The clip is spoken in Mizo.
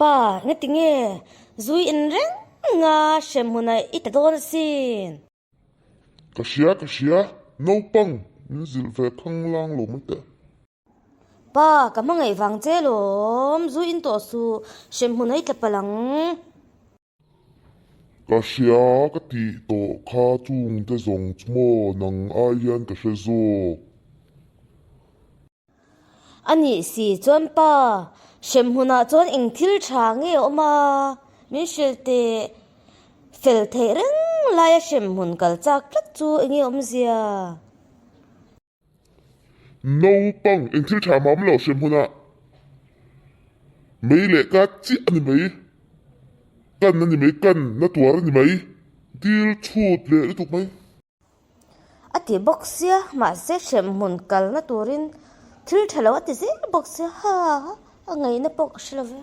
Pa, engati nge zui in reng a hremhmunah i ta dawn asin? Ka hria, ka hria, naupang min zilh ve khanglang lo mai teh. Pa, ka hmangaih vang che lawm, zu in tawh suh, hremhmun a i tla palh ang. Ka hria ka tih tawh kha chung te zawng chu maw nang ai hian ka hre zawk. A nih si chuan pa, hremhmunah chuan eng thil tha nge a awm a, min hrilh teh fel theih reng laia hremhmun kal chak tlat chu eng nge awmzia? Naupang eng thil tha mam lo hre hmunah mei leh ka chiah a ni mai, kan a ni mai, kan na tuar a ni mai, dil chhut leh lutuk mai. A ti bawk sia, mahse hremhmun kalna turin thil tha lo a ti zel bawk sia, ha a ngaihna pawh ka hre lo ve.